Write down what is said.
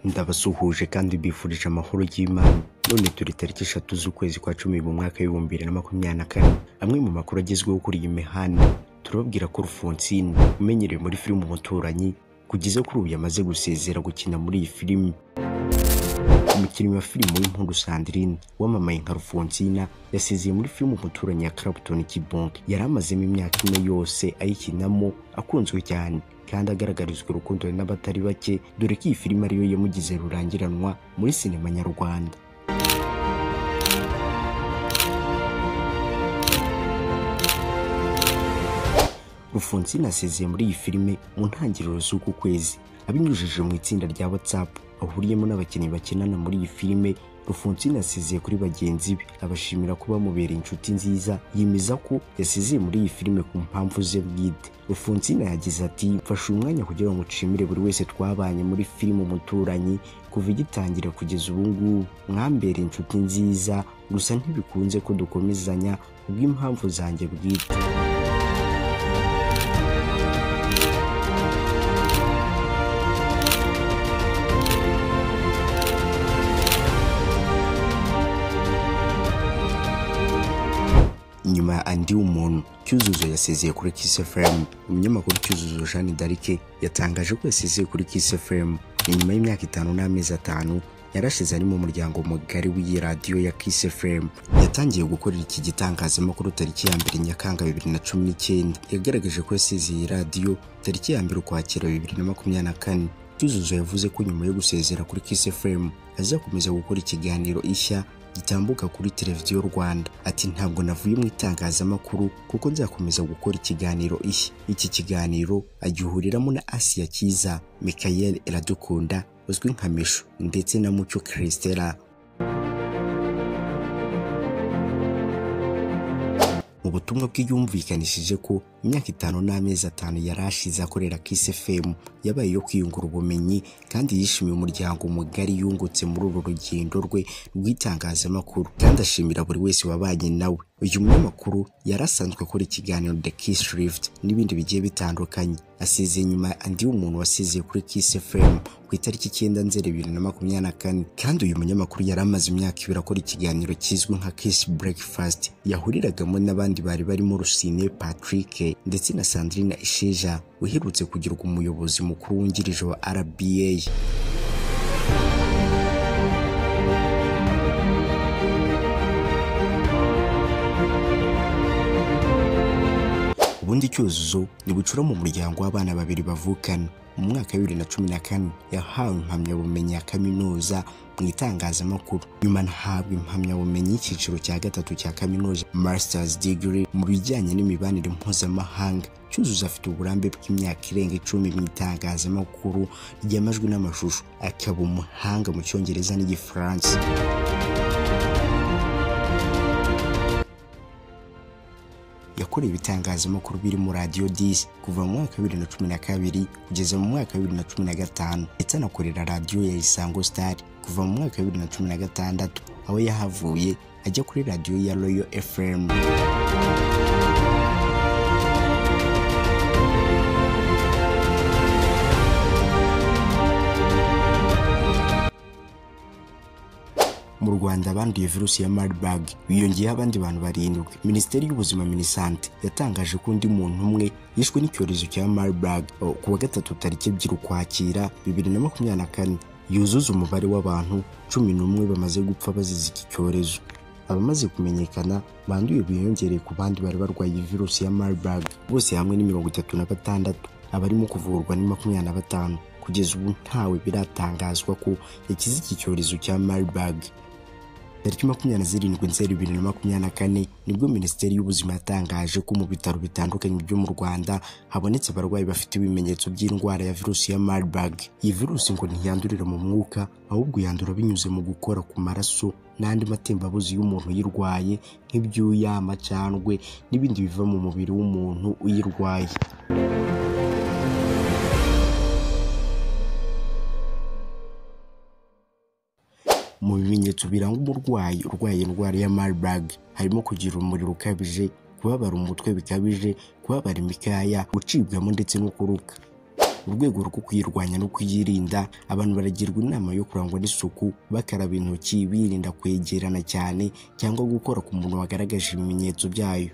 Ndabasuhuje kandi mbifurije amahoro y'Imana. None turi tariki 3 z'ukwezi kwa 10 mu mwaka w'2024. Amwe mu makuru agezweho kuri iyi mihanda turababwira ko Rufonsina umenyerewe muri filime Umuturanyi kugeza kuri ubu yamaze gusezera gukina muri iyi filime. Umukinnyi wa filime w'Impundu Sandrine wamamaye nka Rufonsina yasezeye muri filime Umuturanyi ya Clapton Kibonke. Yari amazemo imyaka 4 yose ayikinamo, akunzwe cyane kandi agaragarizwa urukundo n'abatari bake, dore ko iyi filime ariyo yamugize rurangiranwa muri sinema nyarwanda. Rufonsina asezeye muri iyi filime mu ntangiriro z'uku kwezi abinyujije mu itsinda rya WhatsApp ahuriyemo n'abakinnyi bakinana muri iyi filime. Rufonsina asezeye kuri bagenzi be abashimira ko bamubereye inshuti nziza, yemeza ko yasezeye muri iyi filime ku mpamvu ze bwite. Rufonsina yagize ati: "Mfashe umwanya kugira ngo nshimire buri wese twabanye muri filime Umuturanyi kuva igitangira kugeza ubu ngubu, mwambereye inshuti nziza, gusa ntibikunze ko dukomezanya kubw'impamvu zanjye bwite." Nyuma ya Andi Umuntu, Cyuzuzo yasezeye kuri Kiss FM. Umunyamakuru Cyuzuzo Jeanne d'Arc yatangaje ko yasezeye kuri Kiss FM nyuma y'imyaka 5 n'amezi 5 yarashize ari mu muryango mugari w'iyi radiyo ya Kiss FM. Yatangiye gukorera iki gitangazamakuru tariki ya 1 Nyakanga 2019. Yagaragaje ko yasezeye radiyo tariki ya 1 Ukwakira 2024. Cyuzuzo yavuze ko nyuma yo gusezera kuri Kiss FM azakomeza gukora ikiganiro Ishya gitambuka kuri televiziyo Rwanda. Ati: "Ntabwo navuye mu itangazamakuru kuko nzakomeza gukora ikiganiro Ishya." Iki kiganiro agihuriramo na Asia Kiza, Michael Iradukunda uzwi nka Mishu ndetse na Mucyo Christella. Mu butumwa bwe yumvikanishije ko imyaka 5 n'amezi 5 yarashize akorera Kiss FM yabaye yo kwiyungura ubumenyi, kandi yishimiye umuryango mugari yungutse muri uru rugendo rwe rw'itangazamakuru, kandi ashimira buri wese wabanye nawe. Uyu munyamakuru yarasanzwe akora ikiganiro The Kiss Rift n'ibindi bigiye bitandukanye. Asezeye nyuma Andi Umuntu wasezeye kuri Kiss FM ku itariki 9 Nzeri 2024. Kandi uyu munyamakuru yari amaze imyaka 2 akora ikiganiro kizwi nka Kiss Breakfast yahuriragamo n'abandi bari barimo Rusine Patrick ndetse na Sandrine Isheja uherutse kugirwa umuyobozi mukuru wungirije wa RBA. Ubundi Cyuzuzo ni bucura mu muryango w'abana babiri bavukana. Mu mwaka wa 2014 yahawe impamyabumenyi ya kaminuza mu itangazamakuru, nyuma anahabwa impamyabumenyi y'icyiciro cya 3 cya kaminuza Masters Degree mu bijyanye n'imibanire mpuzamahanga. Cyuzuzo afite uburambe bw'imyaka irenga 10 mu itangazamakuru ry'amajwi n'amashusho, akaba umuhanga mu Cyongereza n'Igifaransa. Yakoreye ibitangazamakuru birimo Radio 10 kuva mu mwaka wa 2012 kugeza mu mwaka wa 2015, ndetse anakorera radiyo ya Isango Star kuva mu mwaka wa 2016 aho yahavuye ajya kuri radiyo ya Royal FM. Mu Rwanda abanduye virusi ya Marburg biyongeyeho abandi bantu 7. Minisiteri y'Ubuzima Minisante yatangaje ko undi muntu umwe yishwe n'icyorezo cya Marburg ku wa gatatu tariki 2 Ukwakira 2024, yuzuza umubare w'abantu 11 bamaze gupfa bazize iki cyorezo. Abamaze kumenyekana banduye biyongereye ku bandi bari barwaye virusi ya Marburg bose hamwe ni 36, abarimo kuvurwa ni 25. Kugeza ubu ntawe biratangazwa ko yakize iki cyorezo cya Marburg. Tariki 27 Nzeri 2024 nibwo Minisiteri y'Ubuzima yatangaje ko mu bitaro bitandukanye byo mu Rwanda habonetse abarwayi bafite ibimenyetso by'indwara ya virusi ya Marburg. Iyi virusi ngo ntiyandurira mu mwuka, ahubwo yandura binyuze mu gukora ku maraso n'andi matembabuzi y'umuntu uyirwaye nk'ibyuya, amacandwe n'ibindi biva mu mubiri w'umuntu uyirwaye. Mu bimenyetso biranga umurwayi urwaye indwara ya Marburg harimo kugira umuriro ukabije, kubabara umutwe bikabije, kubabara imikaya, gucibwamo ndetse no kuruka. Mu rwego rwo kuyirwanya no kuyirinda, abantu baragirwa inama yo kurangwa n'isuku, bakaraba intoki, birinda kwegerana cyane cyangwa gukora ku muntu wagaragaje ibimenyetso byayo.